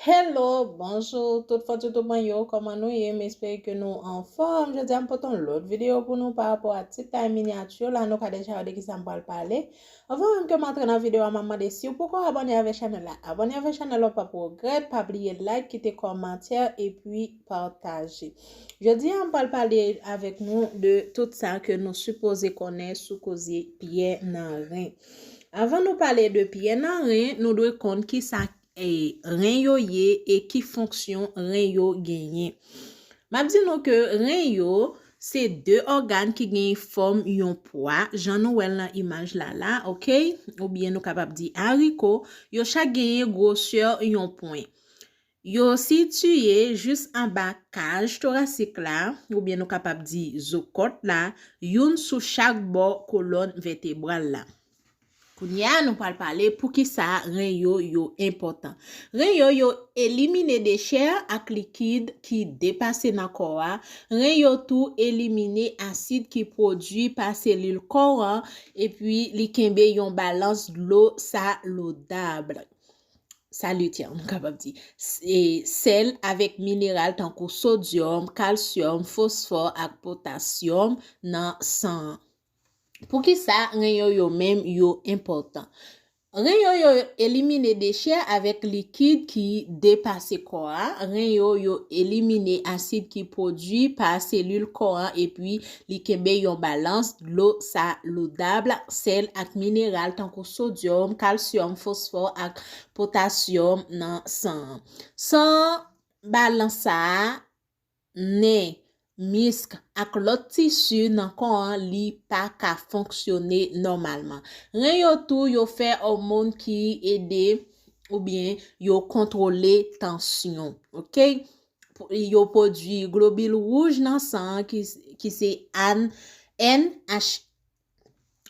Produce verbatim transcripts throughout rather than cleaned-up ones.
Hello, bonjou, tout fanatik mwen yo, kòman nou ye? M espere ke nou anfòm. Jodi a m pote yon lòt videyo pou nou pa rapò a tit la, minyati la, nou ka deja wè de kisa m pral pale. Anvan menm ke m antre nan videyo a, m ap mande si w poko abòne avèk chanèl la, abòne avèk chanèl la, w p ap regrèt, pa bliye like, kite kòmantè, epi pataje. Jodi a, m pral pale avèk nou de tout sa ke nou sipoze konnen sou koze pyè nan ren. Avan nou pale de pyè nan ren, nou dwe konn kisa e, ren yo ye e ki fonksyon ren yo genyen. M ap di nou ke ren yo se de ògàn ki gen fòm yon pwa, jan nou wè l nan imaj la la, oke? Oubyen nou kapab di ariko, yo chak genyen gwosè yon pwen. Yo sitiye jis anba kaj torasik la, oubyen nou kapab di zo kòt la, youn sou chak bò kolòn vètebral la. Kounye a, nou pral pale poukisa ren yo, yo enpòtan. Ren yo, yo elimine dechè ak likid ki depase nan kò a. Ren yo tou elimine asid ki pwodui pa selil kò an, epi li kenbe yon balans dlo salidab. Salidab, nou kapab di. E sèl avèk mineral tankou sodyòm, kalsyòm, fosfò ak potasyòm nan san an. Poukisa ren yo, yo menm, yo enpòtan? Ren yo, yo elimine dechè avèk likid ki depase kò a. Ren yo, yo elimine asid ki pwodui pa selil kò an, epi li kenbe yon balans dlo salidab, sèl ak mineral tankou sodyòm, kalsyòm, fosfò ak potasyòm nan san an. San balans sa a, nen, misk ak lòt tisi nan kò an, li pa ka fonksyone nòmalman. Ren yo tou, yo fè òmòn ki ede oubyen yo kontwole tansyon, oke? Yo pwodui globil wouj nan san an ki, ki se N H,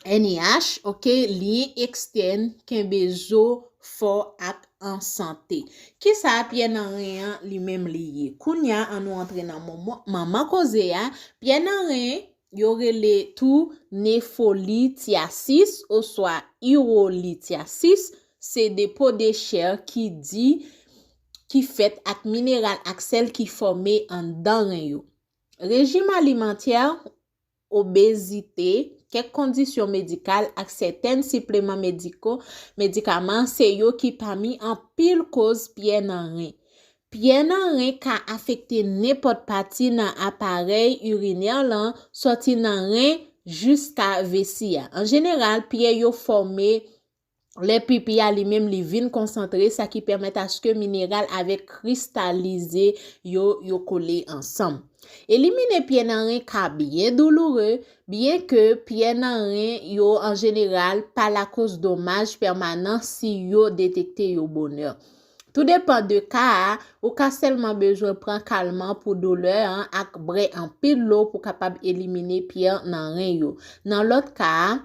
N I H, oke, lyen ekstèn, kenbe zo fò ak an sante. Kisa pyè nan ren an li menm li ye? Kounye a, ann nou antre nan manman, manman koze a. Pyè nan ren, yo rele tou nefrolityasis oswa irolityasis, se depo de chè ki di, ki fèt ak mineral ak sèl ki fòme anndan ren yo. Rejim alimantè, obezite, kèk kondisyon medikal ak sèten sipleman mediko, medikaman, se yo ki pami anpil koz pyè nan ren. Pyè nan ren ka afekte nenpòt pati nan aparèy irinè lan, sòti nan ren jiska vesi a. An jeneral, pyè yo fòme lè pipi a li menm li vin konsantre, sa ki pèmèt aske mineral avèk kristalize yo, yo kole ansanm. Elimine pyè nan ren ka byen douloure, byen ke pyè nan ren yo an jeneral pa lakoz domaj pèmanan si yo detekte yo bonè. Tou depan de ka a, ou ka sèlman bezwen pran kalman pou doulè an ak bwè anpil dlo pou kapab elimine pyè nan ren yo. Nan lòt ka a,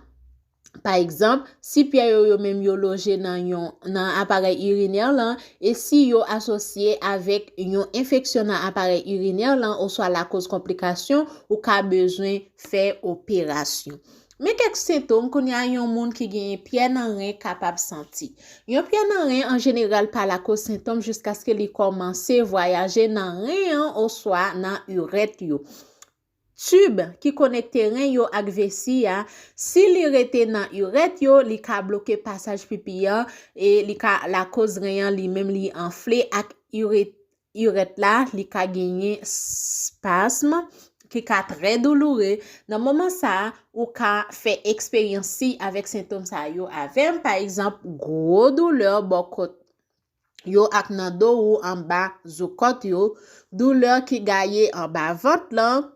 pa egzanp, si pyè yo, yo menm yo loje nan yon, nan aparèy irinè lan, e si yo asosye avèk yon enfeksyon nan aparèy irinè lan oswa lakoz konplikasyon, ou ka bezwen fè operasyon. Men kèk sentòm kounye a yon moun ki genyen pyè nan ren kapab santi. Yon pyè nan ren an jeneral pa lakoz sentòm jiskaske li kòmanse vwayaje nan ren an oswa nan irèt yo. Tib ki konekte ren yo ak vesi a, si li rete nan irèt yo, li ka bloke pasaj pipi an e li ka lakoz ren an li menm li anfle ak irèt irèt la, li ka genyen spasm ki ka trè douloure. Nan moman sa a, ou ka fè eksperyans siy avèk sentòm sa yo avè m, pa egzanp, gwo doulè bò kòt yo ak nan do ou anba zo kòt yo, doulè ki gaye anba vant lan,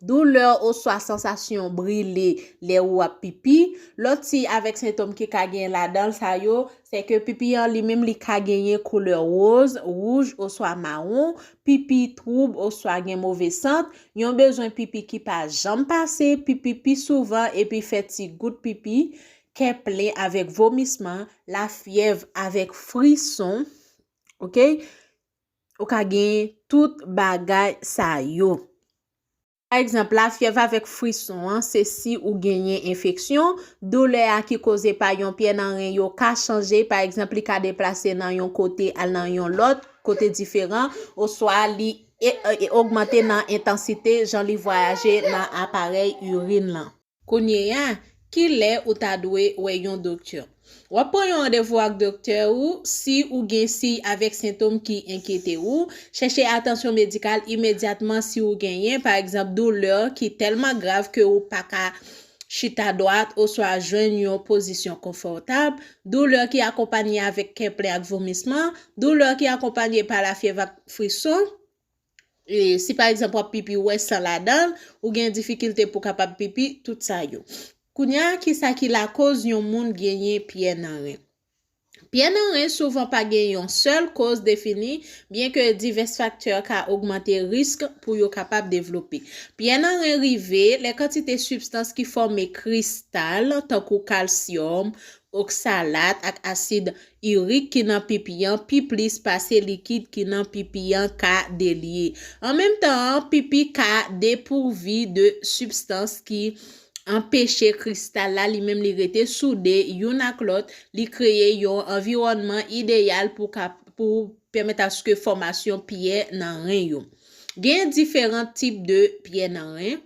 doulè oswa sansasyon brile lè ou ap pipi. Lòt siy avèk sentòm ki ka gen ladan l sa yo, se ke pipi an li menm li ka genyen koulè woz, wouj oswa mawon, pipi twoub oswa gen move sant, yon bezwen pipi ki pa janm pase, pipi pi souvan epi fè ti gout pipi, kè plen avèk vomisman, lafyèv avèk frison, oke? Ou ka gen tout bagay sa yo. Pa egzanp, lafyèv avèk frison an, se si ou genyen enfeksyon, doulè a ki koze pa yon pyè nan ren yo ka chanje, pa egzanp, li ka deplase nan yon kote al nan yon lòt kote diferan, oswa li e, e, ogmante nan entansite jan li vwayaje nan aparèy irin lan. Kounye a, ki lè ou ta dwe wè yon doktè? W ap pran yon randevou ak doktè ou si ou gen siy avèk sentòm ki enkyete ou. Chèche atansyon medikal imedyatman si ou genyen, pa egzanp, doulè ki tèlman grav ke ou pa ka chita dwat oswa jwenn yon pozisyon konfòtab, doulè ki akonpanye avèk kè plen ak vomisman, doulè ki akonpanye pa lafyèv ak frison. E si pa egzanp w ap pipi, ou wè san ladan l, ou gen difikilte pou kapab pipi, tout sa yo. Kounye a, ki sa ki lakòz yon moun genyen pyè nan ren? Pyè nan ren souvan pa gen yon sèl kòz defini, byenke divès faktè ka ogmante risk pou yo kapab devlope. Pyè nan ren rive lè kantite sibstans ki fòme kristal, tankou kalsyòm, oksalat ak asid irik ki nan pipi an pi plis pase likid ki nan pipi an ka delye. An menm tan an, pipi ka depouvi de sibstans ki anpeche kristal la li menm li rete soude youn ak lòt, li kreye yon anviwònman ideyal pou ka, pou pèmèt aske fòmasyon pyè nan ren yo. Gen diferan tip de pyè nan ren.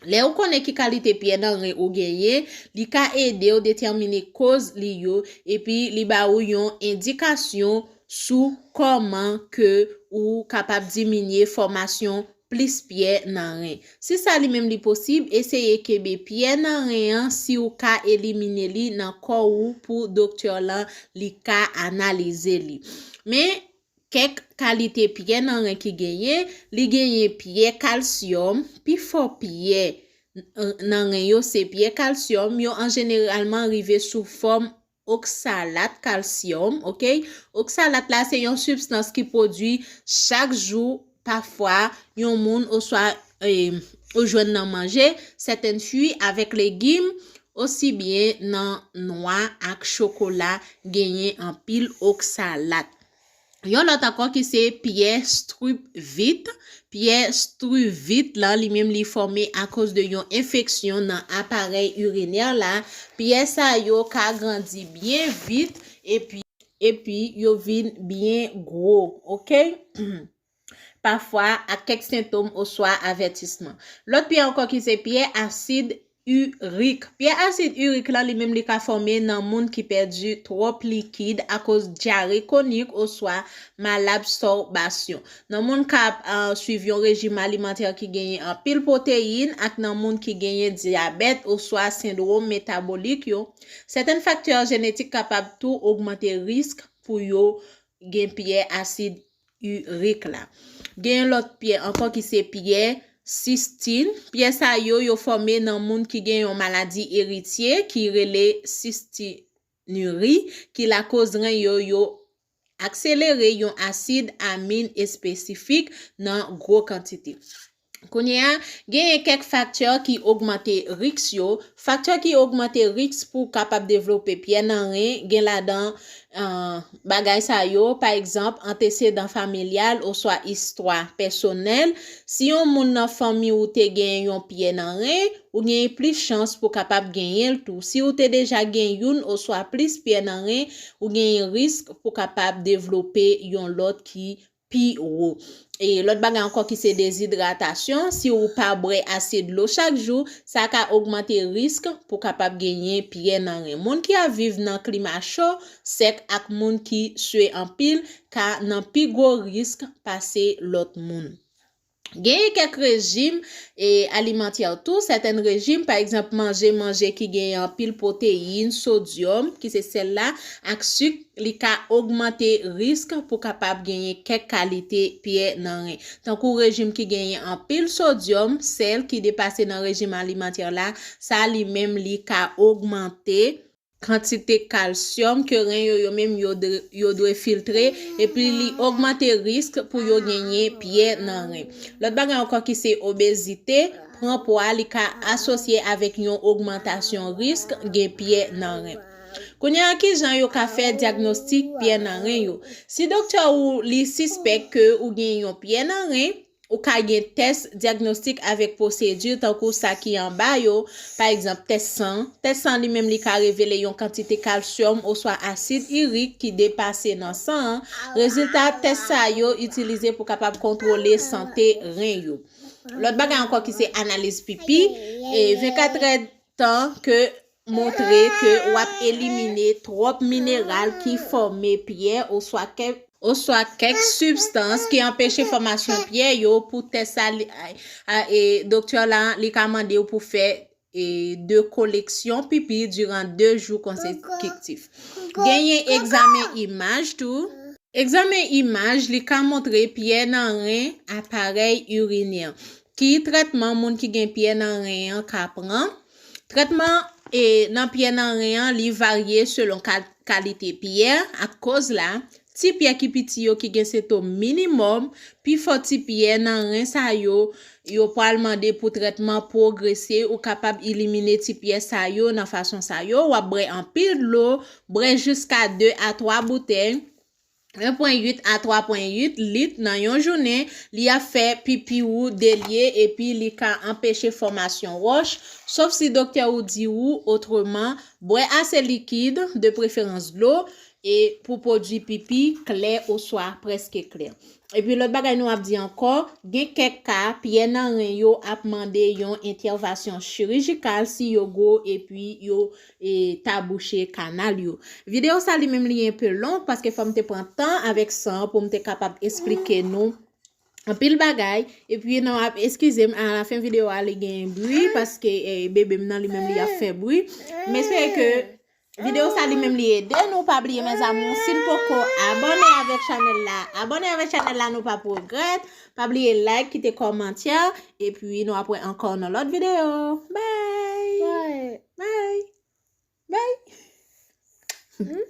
Lè ou konnen ki kalite pyè nan ren ou genyen, li ka ede w detèmine kòz li yo, epi li ba ou yon endikasyon sou kòman ke ou kapab diminye fòmasyon plis pyè nan ren. Si sa li menm li posib, eseye kenbe pyè nan ren an si ou ka elimine li nan kò ou pou doktè lan li ka analize li. Men, kèk kalite pyè nan ren ki genyen, li genyen pyè kalsyòm, pifò pyè n-, nan ren yo se pyè kalsyòm, yo an jeneralman rive sou fòm oksalat kalsyòm, oke? Oksalat la se yon sibstans ki pwodui chak jou, pafwa yon moun oswa, e, ou jwenn nan manje, sèten fwi avèk legim, osi byen nan nwa ak chokola genyen anpil oksalat. Yon lòt ankò ki se pyè struvit. Pyè struvit lan, li menm li fòme akoz de yon enfeksyon nan aparèy irinè la. Pyè sa yo ka grandi byen vit epi, epi yo vin byen gwo, oke? Pafwa ak kèk sentòm oswa avètisman. Lòt pyè ankò ki se pyè asid irik. Pyè asid irik lan, li menm li ka fòme nan moun ki pèdi twòp likid akoz dyare konik oswa malabsòbasyon. Nan moun k ap, ah, swiv yon rejim alimantè ki genyen anpil pwoteyin ak nan moun ki genyen dyabèt oswa sendwòm metabolik yo. Sèten faktè jenetik kapab tou ogmante risk pou yo gen pyè asid irik la. Gen yon lòt pyè ankò ki se pyè sistin. Pyè sa yo, yo fòme nan moun ki gen yon maladi eritye ki rele sistinuri, ki lakoz ren yo, yo akselere yon asid amin espesifik nan gwo kantite. Kounye a, genyen kèk faktè ki ogmante risk yo. Faktè ki ogmante risk pou kapab devlope pyè nan ren, gen ladan, ah, bagay sa yo, pa egzanp, antesedan familyal oswa istwa pèsonèl. Si yon moun nan fanmi ou te gen yon pyè nan ren, ou genyen plis chans pou kapab genyen l tou. Si ou te deja gen youn oswa plis pyè nan ren, ou genyen risk pou kapab devlope yon lòt ki pi wo. E lòt bagay ankò ki se dezidratasyon, si ou pa bwè ase dlo chak jou, sa ka ogmante risk pou kapab genyen pyè nan ren. Moun ki ap viv nan klima cho, sèk ak moun ki swe anpil ka nan pi gwo risk pase lòt moun. Genyen kèk rejim, e, alimantè tou, sèten rejim, pa egzanp, manje manje ki genyen anpil pwoteyin, sodyòm, ki se sèl la, ak sik, li ka ogmante risk pou kapab genyen kèk kalite pyè nan ren. Tankou rejim ki genyen anpil sodyòm, sèl ki depase nan rejim alimantè la, sa li menm li ka ogmante kantite kalsyòm ke ren yo, yo menm yo dre-, yo dwe filtre, epi li ogmante risk pou yo genyen pyè nan ren. Lòt bagay ankò ki se obezite, pran pwa, li ka asosye avèk yon ogmantasyon risk gen pyè nan ren. Kounye a, ki jan yo ka fè dyagnostik pyè nan ren yo? Si doktè ou li sispèk ke ou gen yon pyè nan ren, ou ka gen tès dyagnostik avèk pwosedi tankou sa ki anba yo, pa egzanp, tès san. Tès san li menm li ka revele yon kantite kalsyòm oswa asid irik ki depase nan san an. Rezilta tès sa yo itilize pou kapab kontwole sante ren yo. Lòt bagay ankò ki se analiz pipi, e vennkat èdtan ke montre ke w ap elimine twòp mineral ki fòme pyè oswa kèk oswa kèk sibstans ki anpeche fòmasyon pyè yo. Pou tès sa, li- a- a- e, doktè la li ka mande w pou fè e, de koleksyon pipi diran de jou konsekitif. Genyen egzamen imaj tou. Egzamen imaj li ka montre pyè nan ren, aparèy irinè. Ki trètman moun ki gen pyè nan ren an ka pran? Trètman e, nan pyè nan ren an li varye selon ka- kalite pyè ak koz la. Ti pyè ki piti yo ki gen sentòm minimòm, pifò ti pyè nan ren sa yo, yo pral mande pou trètman pwogrese. Ou kapab elimine ti pyè sa yo nan fason sa yo: w ap bwè anpil dlo, bwè jiska de a twa boutèy, en pwen uit a twa pwen uit lit nan yon jounen. Li ap fè pipi ou delye epi li ka anpeche fòmasyon wòch, sof si doktè ou di ou otreman. Bwè ase likid, de preferans dlo, e pou pwodui pipi klè oswa prèske klè. Epi lòt bagay nou ap di ankò, gen kèk ka, pyè nan ren yo ap mande yon entèvansyon chirijikal si yo gwo epi yo e, ta bouche kanal yo. Videyo sa li menm li enpe long paske fò m te pran tan avèk sa pou m te kapab esplike nou anpil bagay. Epi nou ap eskize m, alafen videyo a li gen bri paske e, bebe m nan li menm li ap fè bri. M espere ke videyo sa li menm li ede nou. Pa bliye, mes amours, si n poko abòne avèk chanèl la, abòne avèk chanèl la, nou p ap regrèt. Pa bliye like, kite kòmantè, epi nou ap wè ankò nan lòt videyo. Bye! Bye! Bye!